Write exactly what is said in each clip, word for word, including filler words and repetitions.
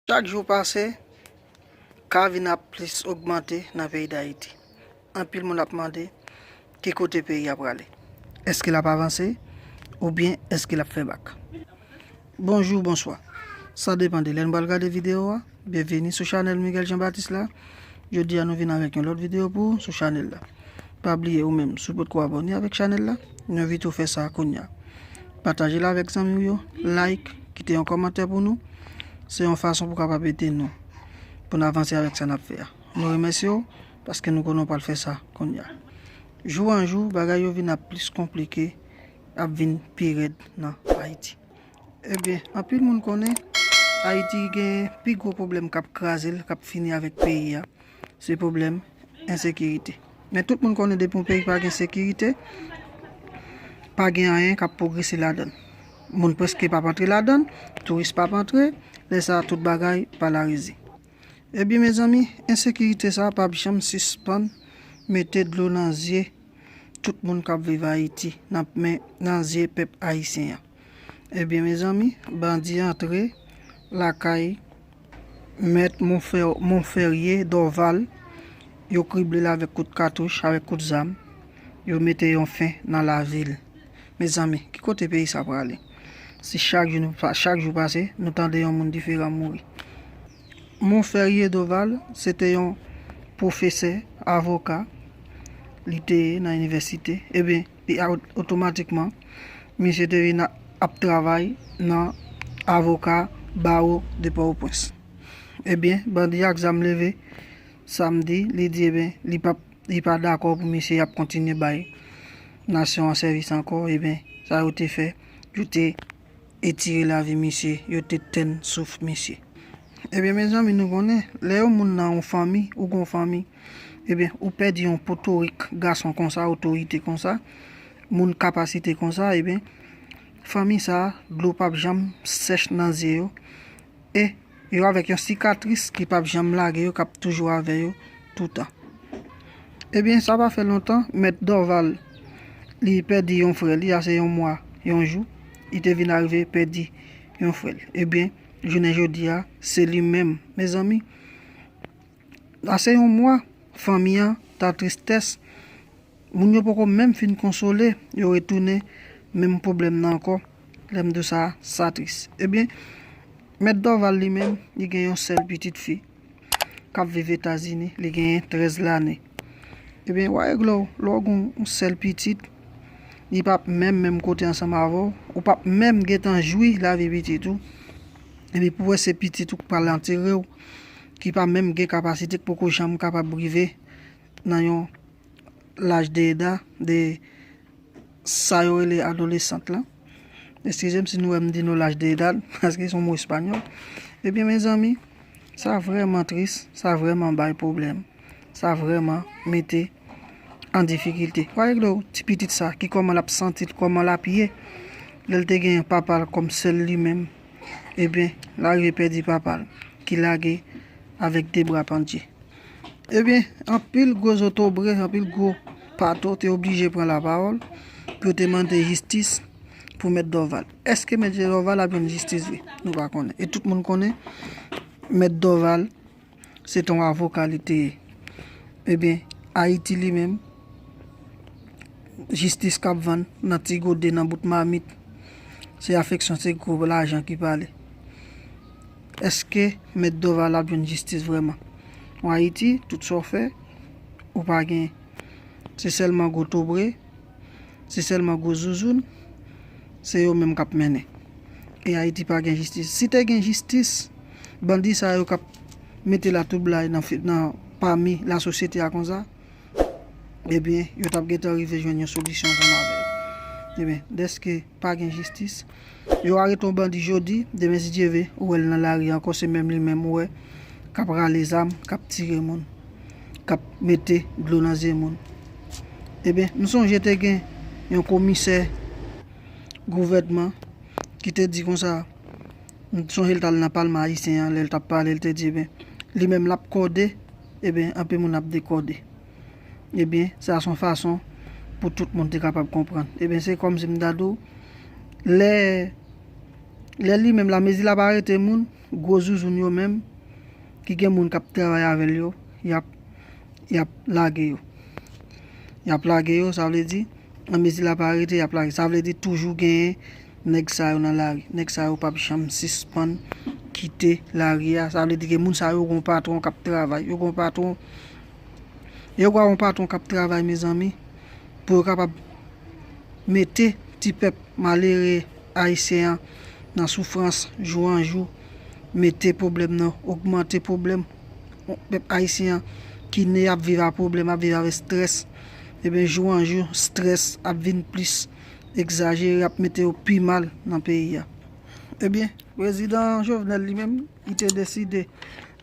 Chak jou pase, ka vin ap plis ogmante nan peyi Dayiti. Anpil moun ap mande ki kote peyi a prale. Èske l ap avanse oubyen èske l ap fè bak? Bonjou, bonswa. Sa depann de lè n pral gade videyo a. Byenveni sou chanèl Miguel Jean Baptiste la. Jodi a nou vin avèk yon lòt videyo pou ou sou chanèl la. Pa bliye ou menm, si w potko abòne avèk chanèl la, nou envite w fè sa kounye a. Pataje l avèk zanmi w yo, like, kite yon kòmantè pou nou. Se yon fason pou kapab ede nou, pou n avanse avèk sa n ap fè a. Nou remèsye w paske nou konnen w pral fè sa kounye a. Jou an jou, bagay yo vin ap plis konplike, ap vin pi rèd nan Ayiti. Ebyen, anpil moun konnen Ayiti gen pi gwo pwoblèm k ap kraze l, k ap fini avèk peyi a. Se pwoblèm ensekirite. Men tout moun konnen depi yon peyi pa gen sekirite, pa gen anyen k ap pwogrese ladan l. Moun prèske p ap antre ladan l, touris p ap antre, lè sa a tout bagay palareze. Ebyen, mezanmi, ensekirite sa a p ap janm sispann mete dlo nan zye tout moun k ap viv Ayiti, nan, men nan zye pèp ayisyen an. Ebyen, mezanmi, bandi antre lakay Mèt Monfè-, Monferrier Dorval, yo krible l avèk kout katouch, avèk kout zam. Yo mete yon fen nan lavi l. Mezanmi, ki kote peyi sa prale? Si chak jou nou pa, chak jou pase, nou tande yon moun diferan mouri. Monferrier Dorval, se te yon pwofesè, avoka, li te ye nan inivèsite. Ebyen, li a-, otomatikman, misye te vin a-, ap travay nan avoka bawo de Pòtoprens. Ebyen, bandi ak zam leve samdi, li di, ebyen, li p ap, li pa dakò pou misye ap kontinye bay nasyon an sèvis ankò. Ebyen, sa yo te fè, yo te etire lavi misye, yo te tenn souf misye. Ebyen, mezanmi, nou konnen, lè yon moun nan yon fanmi, ou gon fanmi, ebyen, ou pèdi yon potorik gason konsa, otorite konsa, moun kapasite konsa, ebyen, fanmi sa a, dlo p ap janm sèch nan zye yo, e yo avèk yon sikatris ki p ap janm lage yo, k ap toujou avè yo toutan. Ebyen, sa pa fè lontan, Mèt Dorval, li pèdi yon frè li, a se yon mwa, yon jou, li te vin arive pèdi yon frè l. Ebyen, jounen jodi a, se li menm. Mezanmi, a se yon mwa, fanmi an, ta tristès, moun yo poko menm fin konsole, yo retounen menm pwoblèm nan ankò. Lè m di w sa, sa tris. Ebyen, Mèt Dorval li menm, li gen yon sèl pitit fi k ap viv Etazini, li genyen trèz lane. Ebyen, w a regle w, lè w gen yon sèl pitit, li p ap menm, menm kote ansanm avè w, ou p ap menm gentan jwi lavi pitit ou. Epi pou wè se pitit ou k pral antere w, ki pa menm gen kapasite, k poko janm kapab rive nan yon laj de eda, de sa yo rele adolesant lan. Eskize m si nou wè m di nou laj de eda, paske se yon mo espanyòl. Ebyen, mezanmi, sa vrèman tris, sa vrèman bay pwoblèm, sa vrèman mete an difikilte. W a regle w, ti pitit sa, ki kòman l ap santi l, kòman l ap ye, lè l te gen papa l kòm sèl li menm, ebyen, l arive pèdi papa l, ki lage avèk de bra pandye. Ebyen, anpil gwo zotobre, anpil gwo pato te oblije pran lapawòl pou yo te mande jistis pou Mèt Dorval. Èske Mèt Dorval ap jwenn jistis vre? Nou pa konnen. E tout moun konnen Mèt Dorval se t on avoka li te ye. Ebyen, Ayiti li menm, jistis k ap vann nan ti gode, nan bout mamit, se afeksyon, se gwo lajan ki pale. Èske Mèt Dorval ap jwenn jistis vrèman? An Ayiti, tout sa w fè, ou pa gen. Se sèlman gwo tobre, se sèlman gwo zouzoun, se yo menm k ap mennen. E Ayiti pa gen jistis. Si te gen jistis, bandi sa yo k ap mete latwoublay nan fi-, nan pami lasosyete a konsa, ebyen, yo t ap gentan rive jwenn yon solisyon ansanm avè yo. Ebyen, dèske pa gen jistis, yo arete yon bandi jodi, demen si Dye ve, ou wè l nan lari ankò, se menm li menm ou wè, k ap rale zam, k ap tire moun, k ap mete dlo nan zye moun. Ebyen, m sonje te gen yon komisè gouvènman ki te di konsa, m sonje l t al nan Palman Ayisyen an, lè l t ap pale, l te di, ebyen, li menm l ap kòde, ebyen, anpil moun ap dekòde. Ebyen, sa se yon fason pou tout moun te kapab konprann. Ebyen, se kòmsi m ta di w, lè, lè li menm, lamezi l ap arete moun, Gwo zouzoun yo menm, ki gen moun k ap travay avè l yo, y ap, y ap lage yo. Y ap lage yo, sa vle di, anmezi l ap arete, y ap lage. Sa vle di toujou genyen nèg sa yo nan lari. Nèg sa yo p ap janm sispann kite lari a. Sa vle di ke moun sa yo gen yon patwon k ap travay. Yo gen yon patwon, yo gen yon patwon k ap travay, mezanmi, pou yo kapab mete ti pèp malere ayisyen an nan soufrans jou an jou, mete pwoblèm nan, ogmante pwoblèm pèp ayisyen an ki ne ap viv a pwoblèm, ap viv avèk estrès. Ebyen, jou an jou, estrès ap vin plis egzajere, ap mete yo pi mal nan peyi a. Ebyen, prezidan Jovenel li menm, li te deside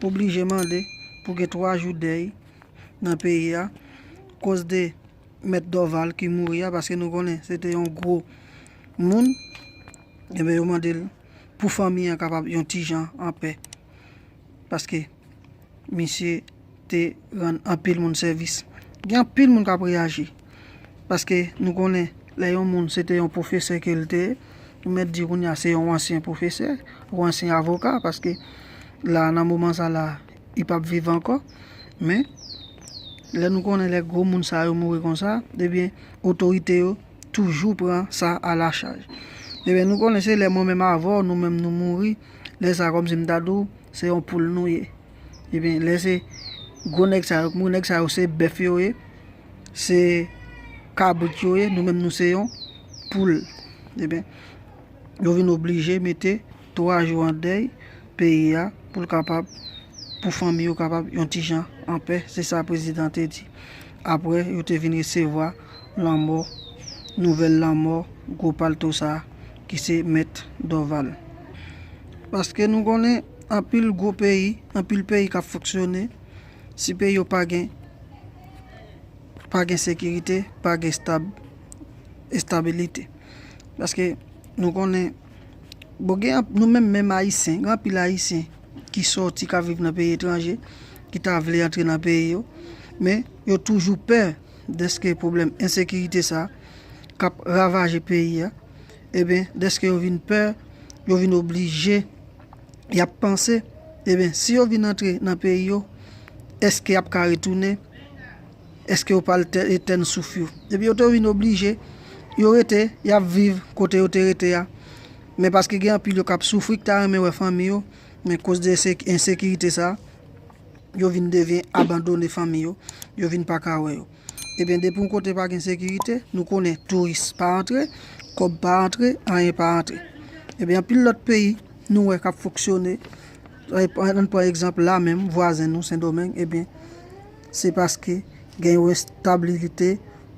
oblije mande pou gen twa jou dèy nan peyi a, koz de Mèt Dorval ki mouri a, paske nou konnen se te yon gwo moun. Ebyen, yo mande l pou fanmi an kapab yon ti jan anpè, paske misye te rann anpil moun sèvis. Gen anpil moun k ap reyaji, paske nou konnen lè yon moun se te yon pwofesè ke l te ye, nou mèt di kounye a se yon ansyen pwofesè ou ansyen avoka, paske la, nan moman sa la, li p ap viv ankò. Men, lè nou konnen lè gwo moun sa yo mouri konsa, ebyen, otorite yo toujou pran sa a la chaj. Ebyen, nou konnen se lè mwen menm avè w, nou menm nou mouri, lè sa kòmsi m ta di w, se yon poul nou ye. Ebyen, lè se gwo nèg sa yo k mouri, nèg sa yo se bèf yo ye, se kabrit yo ye, nou menm nou se yon poul. Ebyen, yo vin oblije mete twa jou an dèy peyi a pou l kapab, pou fanmi yo kapab yon ti jan anpè. Se sa prezidan te di. Apre, yo te vin resevwa lanmò, nouvèl lanmò gwo palto sa a, ki se Mèt Dorval. Paske nou konnen anpil gwo peyi, anpil peyi k ap fonksyone, si peyi yo pa gen, pa gen sekirite, pa gen estab, estabilite. Paske nou konnen, bon, gen anp-, nou menm, menm Ayisyen, gen anpil Ayisyen ki sòti, k ap viv nan peyi etranje, ki ta vle antre nan peyi yo, men yo toujou pè dèske pwoblèm ensekirite sa k ap ravaje peyi a, ebyen, dèske yo vin pè, yo vin oblije, y ap panse, ebyen, si yo vin antre nan peyi yo, èske y ap ka retounen? Èske yo pral te-, etèn souf yo? Epi yo te vin oblije, yo rete, y ap viv kote yo te rete a. Men paske gen anpil yo k ap soufri, k ta renmen wè fanmi yo, men koz de sek-, ensekirite sa, yo vin devyen abandone fanmi yo, yo vin pa ka wè yo. Ebyen, depi yon kote pa gen sekirite, nou konnen touris pa antre, kòb pa antre, anyen pa antre. Ebyen, anpil lòt peyi, nou wè k ap fonksyone. Ann pran egzanp la menm, vwazen nou, Sendomeng, ebyen, se paske gen yon estabilite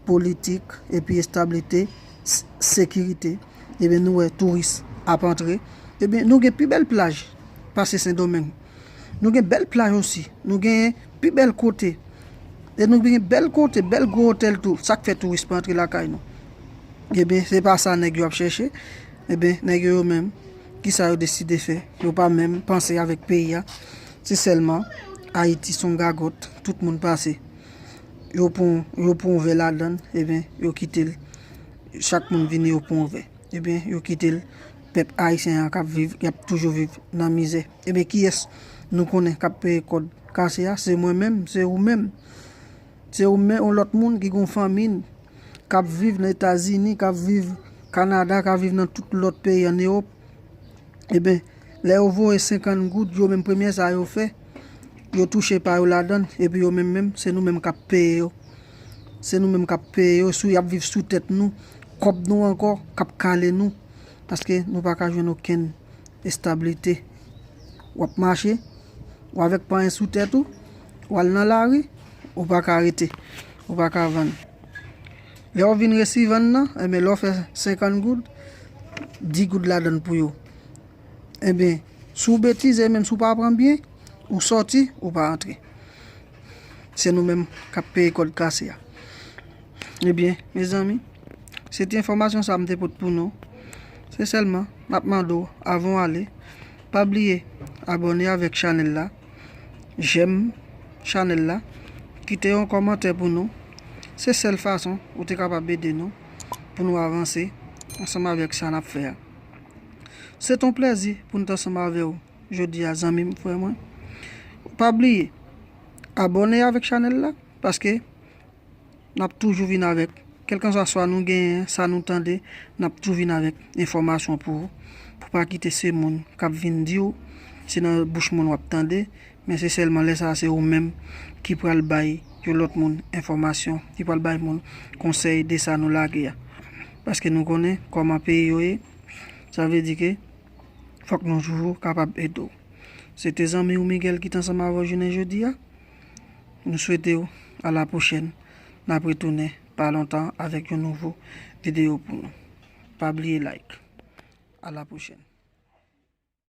politik epi estabilite s-, sekirite. Ebyen, nou wè touris ap antre. Ebyen, nou gen pi bèl plaj pase Sendomeng. Nou gen bèl plaj osi. Nou gen pi bèl kote. E nou gen bèl kote, bèl gwo otèl tou. Sa k fè touris pa antre lakay nou? Ebyen, se pa sa nèg yo ap chèche. Ebyen, nèg yo, yo menm, kisa yo deside fè? Yo pa menm panse avèk peyi a. Se sèlman Ayiti se yon gagòt, tout moun pase. Yo pran, yo pran yon vè ladan l, ebyen, yo kite l. Chak moun vini, yo pran yon vè. Ebyen, yo kite l. Pèp ayisyen an k ap viv, y ap toujou viv nan mizè. Ebyen, kiyès nou konnen k ap peye kòd kase a? Se mwen menm, se ou menm. Se ou menm, yon lòt moun ki gen yon fanmi k ap viv nan Etazini, k ap viv Kanada, k ap viv nan tout lòt peyi ann Ewòp. Ebyen, lè yo voye senkant goud, yo menm premye sa yo fè, yo touche pa yo ladan l, epi yo menm menm, se nou menm k ap peye yo. Se nou menm k ap peye yo, sou, y ap viv sou tèt nou. Kòb nou ankò k ap kale nou, paske nou pa ka jwenn okenn estabilite. W ap mache, w avèk panyen sou tèt ou, w al nan lari, ou pa ka rete, ou pa ka vann. Lè w vin resi vann nan, enben, lè w fè senkant goud, dis goud ladan l pou yo. Enben, si w betize, menm si w pa pran byen, ou sòti, ou pa antre. Se nou menm k ap peye kòd kase a. Ebyen, mezanmi, se te enfòmasyon sa a m te pote pou nou. Se sèlman, m ap mande w, avan w ale, pa bliye abòne avèk chanèl la, jèm chanèl la, kite yon kòmantè pou nou. Se sèl fason ou te kapab ede nou pou nou avanse ansanm avèk sa n ap fè a. Se t on plèzi pou n t ansanm avè w jodi a, zanmi m, frè mwen. Pa bliye abòne avèk chanèl la, paske n ap toujou vin avèk, kèlkanswa sa nou genyen, sa nou tande, n ap toujou vin avèk enfòmasyon pou ou. Pou pa kite se moun k ap vin di w, se nan bouch moun w ap tande, men se sèlman lè sa a se ou menm ki pral bay yon lòt moun enfòmasyon, ki pral bay moun konsèy de sa nou lage a. Paske nou konnen kòman peyi yo ye, sa vle di ke fòk nou toujou kapab ede w. Se te zanmi w Miguel ki t ansanm avè w jounen jodi a. Nou swete w a la pwochèn. N ap retounen pa lontan avèk yon nouvo videyo pou nou. Pa bliye like. A la pwochèn.